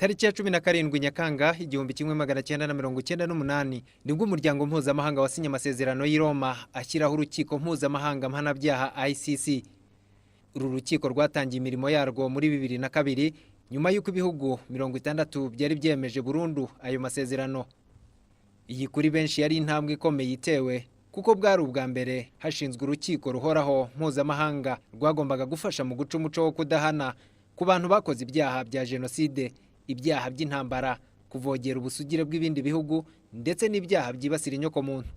Tariki ya 17 Nyakanga 1998 nibwo umuryango mpuzamahanga wasinye amasezerano y'i Roma ashyiraho Urukiko Mpuzamahanga Mpanabyaha, ICC. Uru rukiko rwatangiye imirimo yarwo muri 2002, nyuma y'uko ibihugu 60 byari byemeje burundu ayo masezerano. Iyi kuri benshi yari intambwe ikomeye itewe, kuko bwari ubwa mbere hashinzwe urukiko ruhoraho mpuzamahanga rwagombaga gufasha mu guca umuco wo kudahana ku bantu bakoze ibyaha bya jenoside, ibyaha by'intambara, kuvogera ubusugire bw'ibindi bihugu ndetse n'ibyaha byibasira inyokomuntu.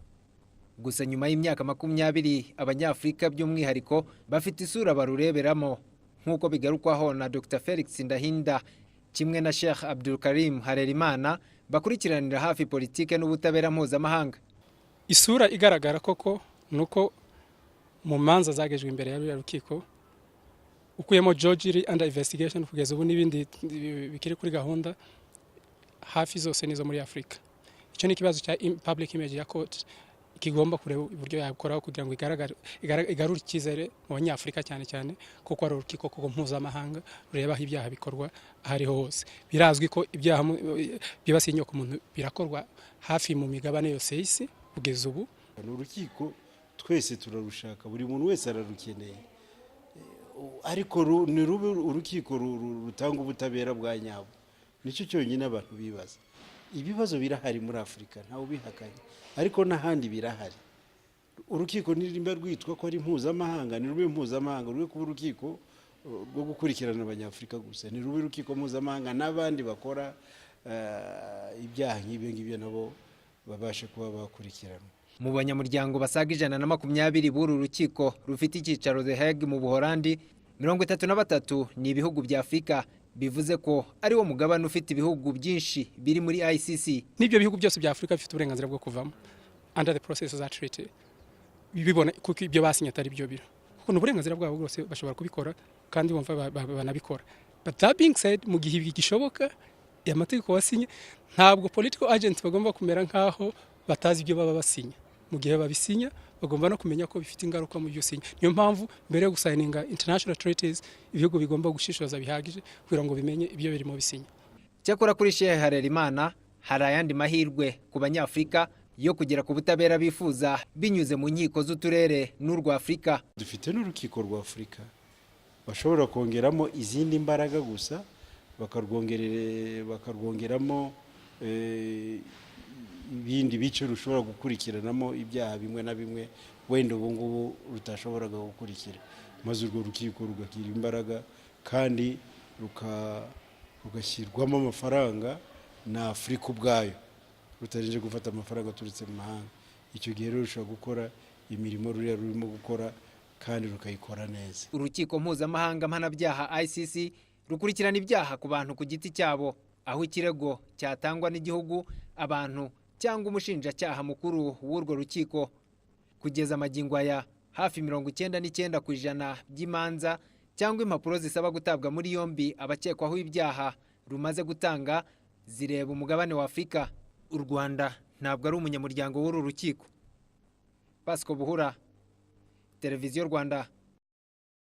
Gusa nyuma y'imyaka 20, Abanyafurika by'umwihariko bafite isura barureberamo, nk'uko bigarukwaho na Dr Felix Ndahinda kimwe na Sheikh Abdul Karim Harerimana, bakurikiranira hafi politike n'ubutabera mpuzamahanga. Isura igaragara koko ni uko mu manza zagejwe imbere ya ruriya rukiko, ukuyemo George iri under investigation kugeza ubu n'ibindi bikiri kuri gahunda, hafi zose nizo muri Afurika. Icyo ni ikibazo cya public image ya court kigomba kureba uburyo yakoraho kugira ngo igarure icyizere mu Banyafurika cyane cyane, kuko ari urukiko koko mpuzamahanga rureba aho ibyaha bikorwa aho ariho hose. Birazwi ko ibyaha byibasiye inyoko muntu birakorwa hafi mu migabane yose y'isi kugeza ubu. Ni urukiko twese turarushaka, buri muntu wese ararukeneye, ariko ni rube urukiko rutanga ubutabera bwa nyabwo. Nicyo cyonyine abantu bibaza. Ibibazo birahari muri Afurika, ntawe ubihakanye, ariko n'ahandi birahari. Urukiko nirimba rwitwa ko ari mpuzamahanga, ni rube mpuzamahanga, rube kuba urukiko rwo gukurikirana Abanyafurika gusa, ni rube urukiko mpuzamahanga, n'abandi bakora ibyaha nk'ibyo ngibyo nabo babashe kuba bakurikiranwa. Mu banyamuryango basaga 120 b'uru rukiko rufite icyicaro The Hague mu Buholandi, 33 ni ibihugu bya Afurika, bivuze ko ari wo mugabane ufite ibihugu byinshi biri muri ICC. N'ibyo bihugu byose bya Afurika bifite uburenganzira bwo kuvamo under the process za treaty, bibona kuko ibyo basinye atari byo biro, kuko ni uburenganzira bwabo bwose, bashobora kubikora kandi bumva banabikora. But that being said, mu gihe gishoboka amategeko wasinye, ntabwo political agents bagomba kumera nk'aho batazi ibyo baba basinya. Mu gihe babisinya, bagomba no kumenya ko bifite ingaruka mu byo usinya. Niyo mpamvu mbere yo gusigninga international treaties, ibihugu bigomba gushishoza bihagije kugira ngo bimenye ibyo birimo bisinya. Cyakora kuri Shehe Harerimana, hari ayandi mahirwe ku Banyafurika yo kugera ku butabera bifuza binyuze mu nkiko z'uturere n'urwa Afurika. Dufite n'urukiko rwa Afurika, bashobora kongeramo izindi mbaraga gusa, bakarwongeramo ibindi bice rushobora gukurikiranamo ibyaha bimwe na bimwe wenda ubu ngubu rutashoboraga gukurikira, maze urwo rukiko rugagira imbaraga kandi rugashyirwamo amafaranga na Afurika ubwayo, rutarinze gufata amafaranga aturutse mu mahanga. Icyo gihe rero rushobora gukora imirimo ruriya rurimo gukora kandi rukayikora neza. Urukiko Mpuzamahanga Mpanabyaha, ICC, rukurikirana ibyaha ku bantu ku giti cyabo, aho ikirego cyatangwa n'igihugu, abantu cyangwa umushinjacyaha mukuru w'urwo rukiko. Kugeza amagingo aya, hafi 99% by'imanza cyangwa impapuro zisaba gutabwa muri yombi abakekwaho ibyaha rumaze gutanga zireba umugabane wa Afurika. U Rwanda ntabwo ari umunyamuryango w'uru rukiko. Pasco Buhura, Televiziyo Rwanda.